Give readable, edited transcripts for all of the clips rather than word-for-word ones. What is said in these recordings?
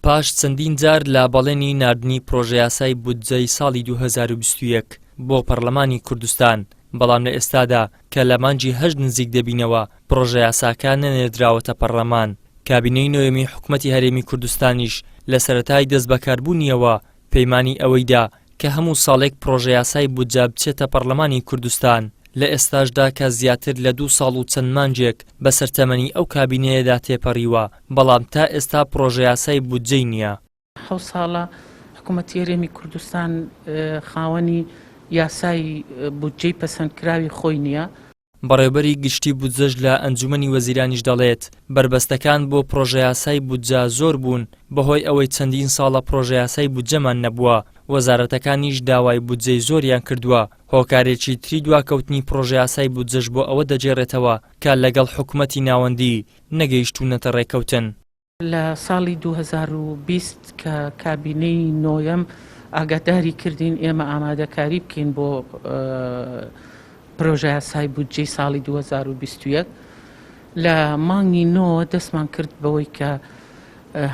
پاش چەندین جار لە بەڵێنی ناردنی پڕۆژەیاسای بودجەی ساڵی 2021 بۆ پەڕلەمانی کوردستان، بەڵام لە ئێستادا کە لە مانگی هەشت نزیک دەبینەوە پڕۆژەیاساکە نەنێردراوەتە پەڕلەمان، کابینەی نۆیەمی حکومەتی هەرێمی کوردستانیش لە سەرەتای دەستبەکاربوونیەوە پەیمانی ئەوەی دا کە هەموو ساڵێک پڕۆژەیاسای بودجە بچێتە پەڕلەمانی کوردستان، لە ئێستاشدا کە زیاتر لە دوو ساڵ و چەند مانگێک بەسەر تەمەنی ئەو کابینەیەدا تێپەڕیوە، بەڵام تا ئێستا پڕۆژەیاسای بودجەی نییە. حەوت ساڵە حکوومەتی هەرێمی کوردستان خاوەنی یاسای بودجەی پەسەندکراوی خۆی نییە. بەڕێوبەری گشتی بودجەش لە ئەنجومەنی وەزیرانیش دەڵێت، بەربەستەکان بۆ پڕۆژەیاسای بودجە زۆر بوون، بەهۆی ئەوەی چەندین ساڵە پڕۆژەیاسای بودجەمان نەبووە، وەزارەتەکانیش داوای بودجەی زۆریان کردووە، هۆکارێکی تری دواکەوتنی پڕۆژەیاسای بودجەش بۆ ئەوە دەگێڕێتەوە کە لەگەڵ حکومەتی ناوەندی نەگەیشتوونەتە ڕێککەوتن. لە ساڵی 2020 کە کابینەی نۆیەم ئاگاداری کردین ئێمە ئامادەکاری بکەین بۆ پرۆژەیاسای بودجەی ساڵی 2021 لە مانگی نۆ دەستمان کرد بەوەی کە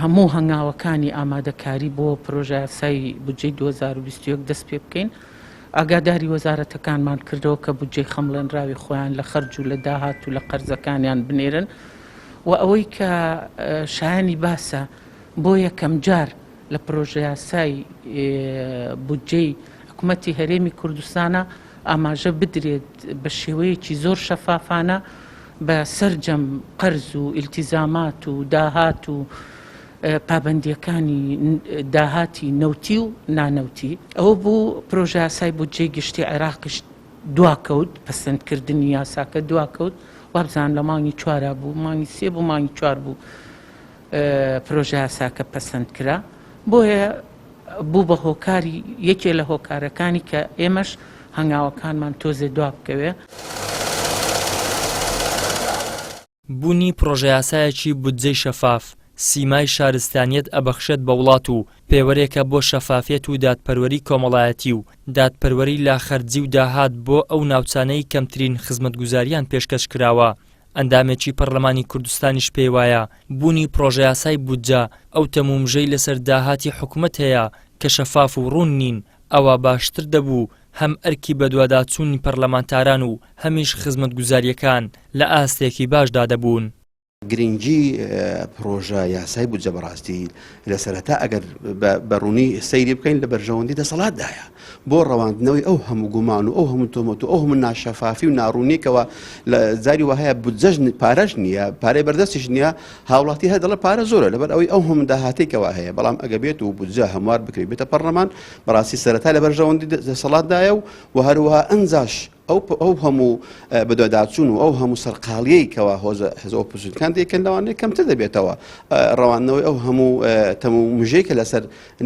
هەموو هەنگاوەکانی ئامادەکاری بۆ پرۆژەیاسای بودجەی 2021 دەست پێ بکەین. ئاگاداری وەزارەتەکانمان کردەوە کە بودجەی خەمڵێنراوی خۆیان لە خەرج و لە داهات و لە قەرزەکانیان بنێرن و ئەوەی کە شایانی باسە بۆ یەکەمجار لە پرۆژەیاسای بودجەی حکومەتی هەرێمی کوردستانە ئاماژە بدرێت بە شێوەیەکی زۆر شەفافانە بە سەرجەم قەرز و ئیلتیزامات و داهات و پابەندییەکانی داهاتی نەوتی و نانەوتی. ئەوە بوو پرۆژەیاسای بودجەی گشتی عێراقیش دواکەوت، پەسەندکردنی یاساکە دواکەوت، وابزانم لە مانگی چوارا بوو، مانگی سێ بوو، مانگی چوار بوو پرۆژەیاساکە پەسەند کرا. بۆیە بوو بە هۆکاری یەکێ لە هۆکارەکانی کە ئێمەش هەنگاوەکانمان تۆزێ دوابکەوێ. بوونی پڕۆژەیاسایەکی بودجەی شەفاف، سیمای شارستانیەت ئەبەخشێت بە وڵات و پێوەرێکە بۆ شەفافیەت و دادپەروەری کۆمەڵایەتی و دادپەروەری لە خەرجی و داهات بۆ ئەو ناوچانەی کەمترین خزمەتگوزاریان پێشکەش کراوە. ئەندامێکی پەرلەمانی کوردستانیش پێیوایە، بوونی پڕۆژەیاسای بودجە ئەو تەمومژەی لەسەر داهاتی حکومەت هەیە کە شەفاف و ڕوون نین، ئەوا باشتر دەبوو هەم ئەرکی بەدواداچوونی پەرلەمانتاران و هەمیش خزمەتگوزارییەکان لە ئاستێکی باشدا دەبوون. گرنگی پڕۆژە یاسای بودجە بەڕاستی لە سەرەتا ئەگەر بە ڕوونی سەیری بکەین لە بەرژەوەندی دەسەڵاتدایە بۆ ڕەواندنەوەی ئەو هەموو گومان و ئەو هەموو تۆمەت و ئەو هەموو ناشەفافی و ناڕوونیکەوە لە جاری وهەیە بودجەش پارەش نییە پارەی بەردەستیش نییە هاوڵاتی هەر دەڵێ پارە زۆرە لەبەر ئەوەی ئەو هەموو داهاتێکەوە هەیە بەڵام ئەگە بێت و بودجە هەموار بکرێت بێتە پەرلەمان بەڕاستی سەرەتا لە بەرژەوەندی دەسەڵاتدایە و و هەروەها ئەنجاش ئەو ئەو هەموو بەدواداچوون و ئەو هەموو سەرقاڵیەی کەوا هۆزە حزب ئۆپۆزیسیۆنەکان دەیکەن لەوانەیە کەمتر دەبێتەوە ڕەواندنەوەی ئەو هەموو تەم و مژەی کە لەسەر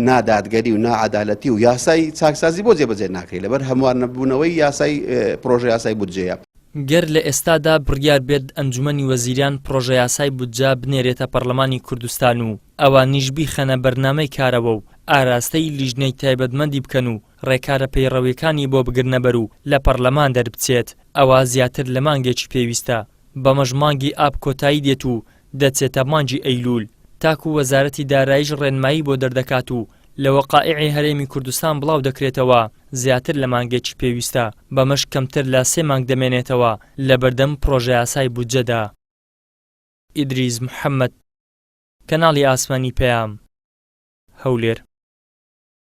نادادگەری و ناعەدالەتی و یاسای چاکسازی بۆ جێبەجێ ناکرێت لەبەر هەموار نەبوونەوەی یاسای پرۆژە یاسای بودجەیە. گەر لە ئێستادا بڕیار بێت ئەنجومەنی وەزیران پڕۆژەیاسای بودجە بنێرێتە پەڕلەمانی کوردستان و ئەوانیش بیخەنە بەرنامەی کارەوە و ئاراستەی لیژنەی تایبەتمەندی بکەن و ڕێکارە پەیڕەویەکانی بۆ بگرنەبەر و لە پەڕلەمان دەربچێت ئەوا زیاتر لە مانگێکی پێویستە بەمەش مانگی ئاب کۆتایی دێت و دەچێتە مانگی ئەیلول تاکو وەزارەتی داراییش ڕێنمایی بۆ دەردەکات و لە وەقائیعی هەرێمی کوردستان بڵاو دەکرێتەوە زیاتر لە مانگێکی پێویستە بەمەش کەمتر لە سێ مانگ دەمێنێتەوە لەبەردەم پڕۆژەیاسای بودجەدا. ئیدریس محەمەد، کەناڵی ئاسمانی پەیام، هەولێر.